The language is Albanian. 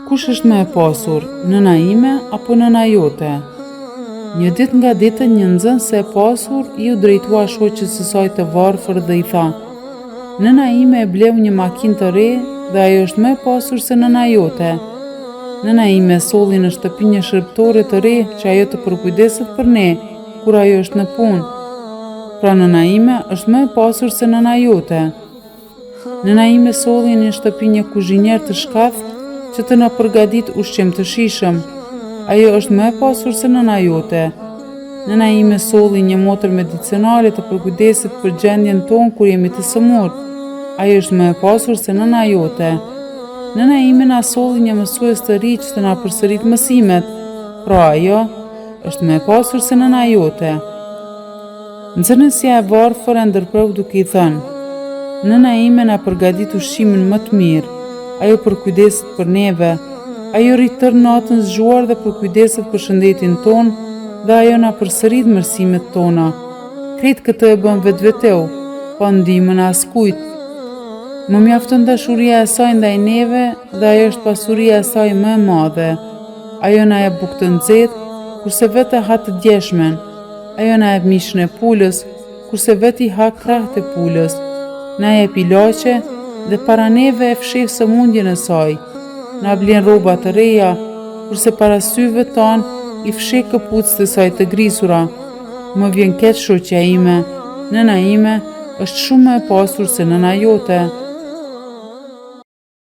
Kush është më e pasur, nëna ime apo nëna jote? Një ditë nga ditët një nxënëse e pasur iu drejtua shoqes së saj të varfër dhe i tha: Nëna ime e bleu një makinë të re dhe ajo është më e pasur se nëna jote. Nëna ime solli në shtëpi një shërbëtore të re që ajo të përkujdeset për ne kur ajo është në punë. Pra nëna ime është më e pasur se nëna jote. Nëna ime solli në shtëpi një kuzhinier të shkathët që të na përgatitë ushqim të shijshëm. Ajo është më e pasur se nëna jote. Nëna ime solli një motër medicinale të përkujdeset për gjendjen tonë kur jemi të sëmurë. Ajo është më e pasur se nëna jote. Nëna ime na solli një mësues të ri që të na përsëritë mësimet. Pra ajo është më e pasur se nëna jote. Nxënësja e varfër e ndërpreu duke i thënë, Nëna ime na përgatit ushqimin më të mirë, ajo përkujdeset për neve, ajo rri tërë natën zgjuar dhe përkujdeset për shëndetin tonë dhe ajo na përsërit mësimet tona. Krejt këtë e bën vetvetiu, pa ndihmën e askujt. Më mjafton dashuria e saj ndaj neve dhe ajo është pasuria e saj më e madhe. Ajo na jep bukë të nxehtë, kurse vetë e ha të djeshmen. Ajo na jep mishin e pulës, kurse vetë i ha krahët e pulës. Na jep ilaçe dhe para neve e fsheh sëmundjen e saj. Na blen rroba të reja, kurse para syve tanë i fsheh këpucët e saj të grisura. Më vjen keq shoqja ime, nëna ime është shumë më e pasur se nëna jote.